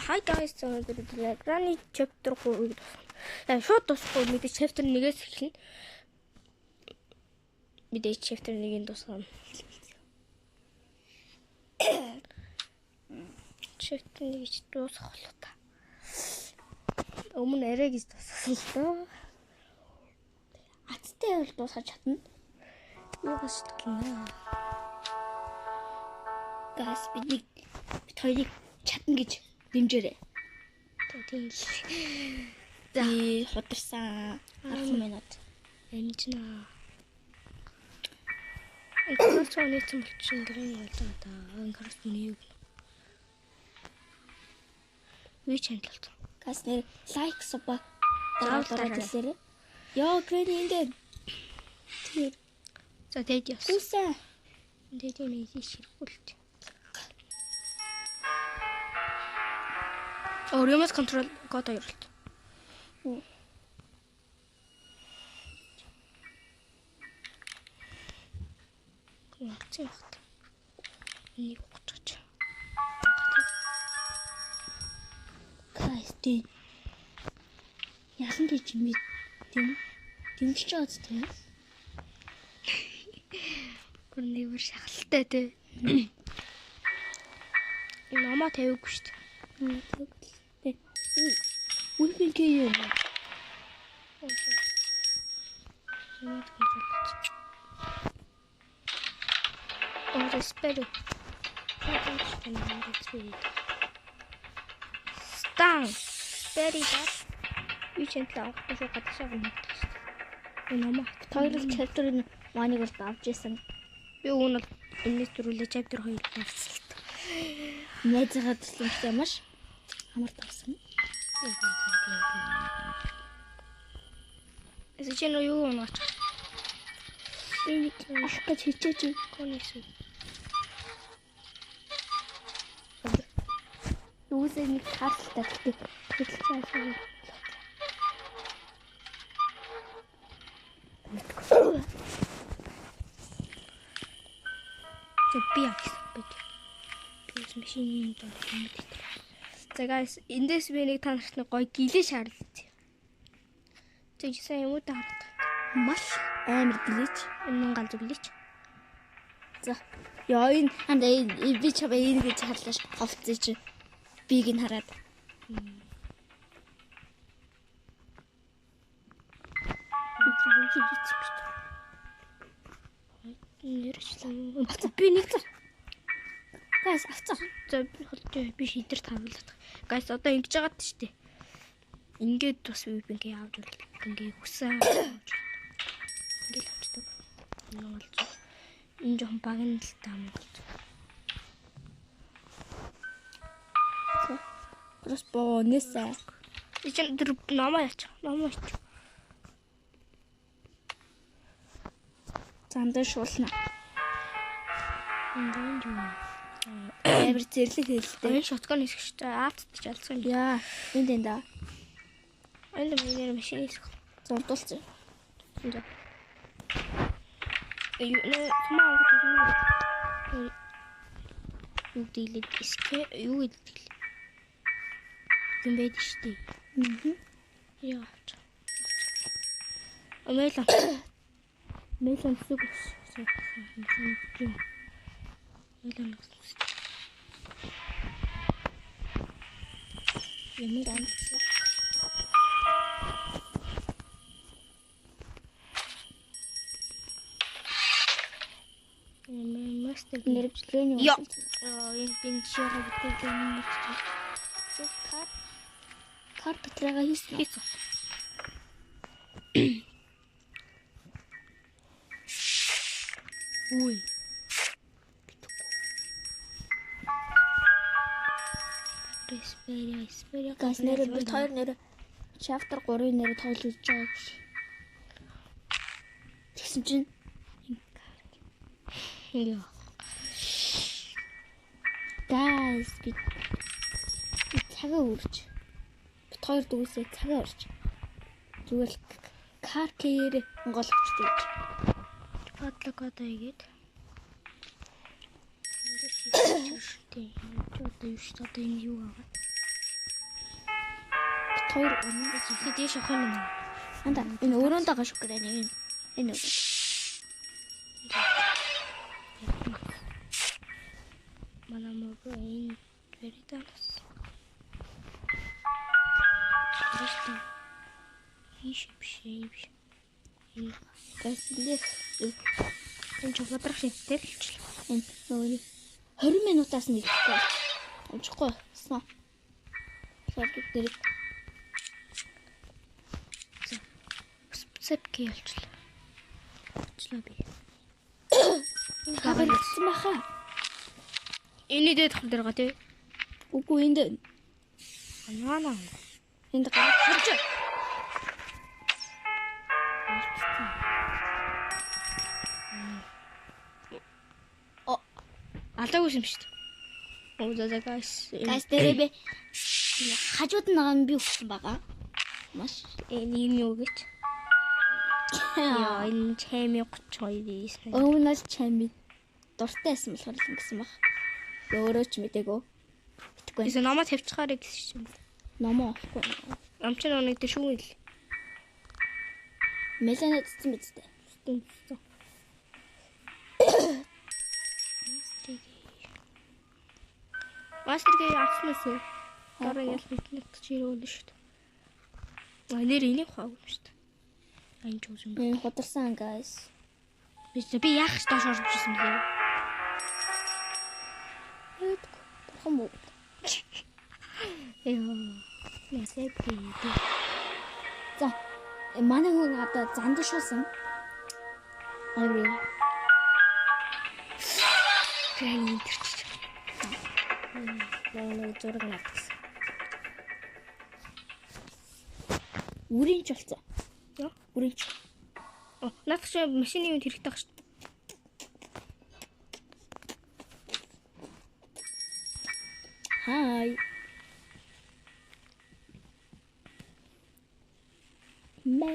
Hi guys, өнөөдөр Granny chapter 3-ыг дуусгана. Шууд дуусахгүй мэдээж chapter 1-ээс эхэлнэ. Мэдээж chapter 1-ийг дуусгана. Chapter 1-ийг дуусгах болоо та. Өмнө арай гэж дуусгасан л доо. Аттай бол дуусгаж чадна. Юугаас чадна. Guys, бид хоёрыг чадна гэж дэмжээрэй. Тийм л. За хударсан 10 минут. Амжина. Энэс нийцэн болчихсон гэрээ болоо да. Анхаарал нь юу? Ви чанал. Guys, нэр лайк sub дараад хэлээрэй. Йоо, Granny энэ дээр. Тэр. За дээд яс. Гүйсэн. Дээд юм ийш хэрэггүй л. Оо, remote control код хоёрлт. Магцсан багт. Энийг ухчих. Guys, тий. Яасан гэж юм бэ? Тийм. Дэмжиж байгаа зү тийм. Гүр нэг бүр шахалтай тий. Номоо тавиагүй шүү дээ. Үгүй юм. Remote control. Оо, спэр. Стан. Спэри да. Би чэнтлээ авахгүй шүү гадагшаа гомдох шүү дээ. Энэ номоо Хоёр л chapter 1-ыг бол авч ирсэн. Би үүн бол энэс дөрүлээ chapter 2-ыг авсан л та. Найзгаа тусламжтай маш амар тавсан. Эс чинь юу унаач? Би нэг авах гэж хичээж байна. Конис. Юусээ нэг тааралтай гэхдээ хөдөлж байгаа. За би авсан байт. Би машины доор юм гэдэг. За guys, эндээс би нэг та нарт нэг гоё гэлээ шаарлаа. Тэг сайн юм уу та хараад. Маш амар гэлээч. Энэ ганц гэлээч. За. Яа энэ ханда би чамаа энэ гэж харлаа ховцсон чи. Биг нь хараад. Би тэр хийчих биш. Нэрчлэн. Би нэг зар. Guys, авцаа. За би холж би шийдэр таруулаад. Guys, одоо ингэж яагаад ч тий. Ингээд бас би ингээ авч бол ингээ хүсээ авч. Ингээл авчдаг. Энэ болж. Энэ жоохон багна л та Монгол. Crossbow нээсэ. Би чинь тэр номоо яач. Номоо яач. Замдаа шуулна. Энд юм. Амар зэрлэг хэлтэй. Энэ shotgun хэсэг шүү дээ. Аацд ч алдсан юм. Яа, энд энэ да. Энд миний машин хэсэг. Зурдуулсан. За. Юу нэ тумаа юу юу дийлээд эске юу гэдэг л юм байдаг шүү дээ. Аа. Яа авч. Мэлэн. Мэлэн зүг. Мэлэн. Ямар амт. Мастер нэрвчлэний. Яа. Энэ би жишээ гэдэг юм чинь. Кар кар патрага хийсэн. Хийсэн. Үй. Респери, респери. Газ нэр бид хоёр нэр chapter 3-ын нэр тоглож үзэж байгаа гэж. Тэгсэн чинь Яа. Guys, би цагаа үрж. Бид хоёр дүүсээ цагаа үрж. Зүгээр л кар кээр онгойлгочтой гэж. Падлог одоо игээд. Тийм. Одоо юу шүү дээ. Одоо энэ юу байгаа? Хоёр Эхлээд дээш авах юм байна. Анда энэ өрөөнд байгаа шүү гэрээ. Энэ өрөө. Манай мөгөө энэ веридас. Просто ийш биш биш. Энэ Гэсэлээс энэ чоглодрах шинтэй л хэлчихлээ. Энэ нөгөө 20 минутаас нэг ихгүй. Амжихгүй. Сан. Сар дээр Сэпки ялчлаа. Очлаа би. Хабар гэсэн баха. Эний дээд хам дээр га тий. Үгүй энд. Анаана. Энд гарч харж. О алаагүй юм шүү дээ. Оо за за guys. Guys дээрээ би хажууд нь байгаа нь би өгсөн байгаа. Маш энэ юм юу гэж. Яа энэ чами 32 9. Өмнө нь чами дуртай байсан болохоор л ингэсэн баг. Өөрөө ч мдэггүй. Битгүй. Эсвэл номоо тавьчихаарэ гэсэн чинь. Номоо олохгүй. Ном чинь нэг дээр шүүн ил. Мелана цэцэн биз дээ. Цэцэн. Мастергээ авсан уу? Дараа ял нэг чи ирүүл шүү дээ. А нэр энийг хаагүй юм шүү дээ. Энэ ч юм. Энэ худалсан guys. Би яах ч доош орж ирсэн бэлээ. Мэдгүй. Бурхан мүү. Яа. Нэсэ би. За. Манай хүн одоо зандшуулсан. Аяа. Грани төрчих. Нэг зураг надсан. Үрийн ч болсон. Яа? Үрийн ч. Наад чи машины юм хэрэгтэй байх шүү дээ. Хай. Мэ.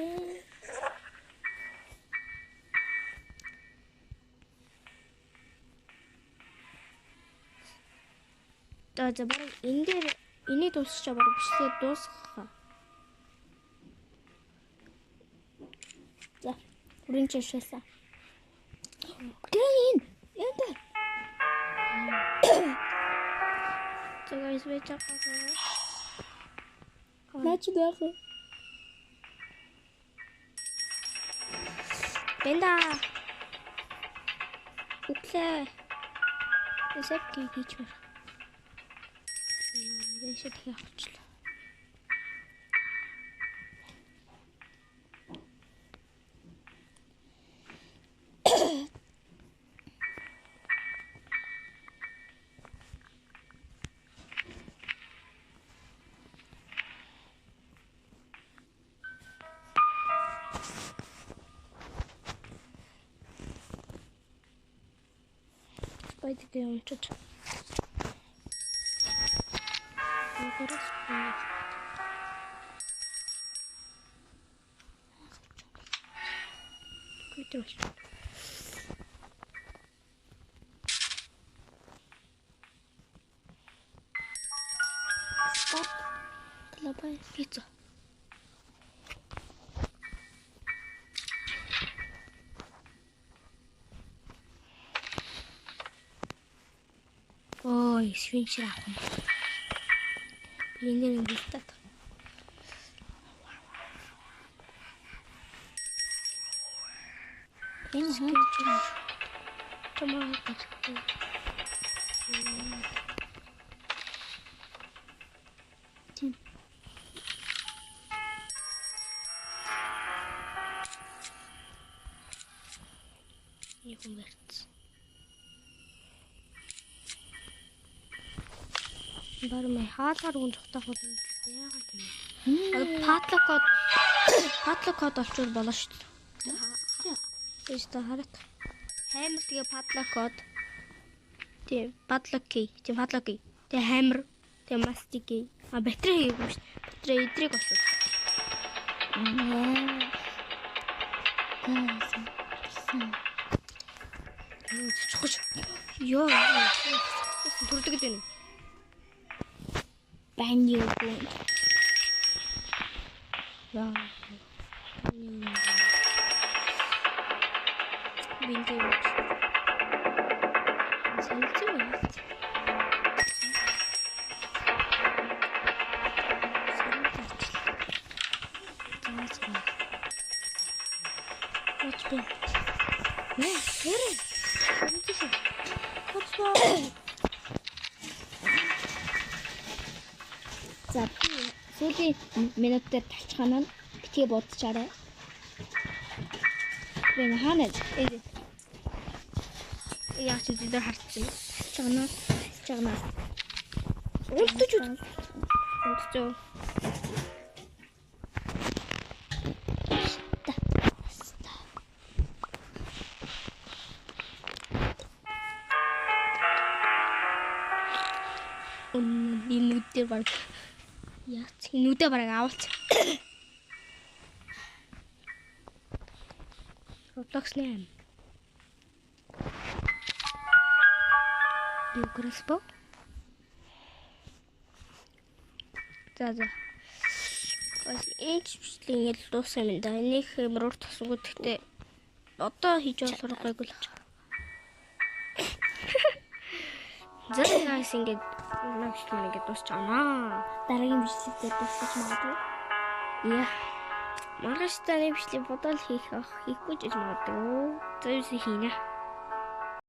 За за баг энэ дээр энийг дуусчаа баг бичлэгээ дуусгах. За, үрийн ч шаасан. Грин. Энэ. За guys байж байгаа. Наач байх вэ? Бэнда. Үглээ. Эсэп хийж байна. Дэшээ дахиад авчлаа. Спайдер унчиж. Компьютер болчих. Стоп. Глобал. Пицца. Ой, свинчер авах юм. Би энэ нэг бэлтээд. Энэ хаа? Чамаа гэж. Тийм. Нэг хүн барьцсан. Бармай хаалгаар үн зүхтах бол яагаад юм бэ? Одоо падлок код олчвол болно шүү дээ. Тэс та хараад. Хаймар тэгээ падлок код. Тийм, падлок key, тийм падлок key. Тэгээ хаймар, тэгээ мастик key. А батарей хийгээгүй шүү дээ. Батарей эдрийг олчвол. Guys. Юу чухал. Йоо. Төрдөг гэдэг юм. Бан юу гүн. Яа. Би ингэ. Солилцоо байна. Солилцоо. Нэ, нэрэ. Солилцоо. За сүүлийн минут дээр талчих нь битгий бодчаарай. Би хаана? Яг чи дээр харчихсан. Чагнаа. Чагнаа. Унтаж унтаж. Энэ нүдээр баг яац нүдээ бараг авалц. Roblox 8. Юу crossbow? За за. Бас энэ бичлэг ингэж дууссан юм да. Энийг амар урт тасгүй гэхдээ одоо хийж болохоор гайгүй л. За guys ингэж манай бичлэг ингэж дуусчихна. Дараагийн бичлэг дээр дуусгаж магадгүй. Яа. Маргааш таны бичлэг бодоол хийх ах хийхгүй ч гэж магадгүй. За юусе хийнэ.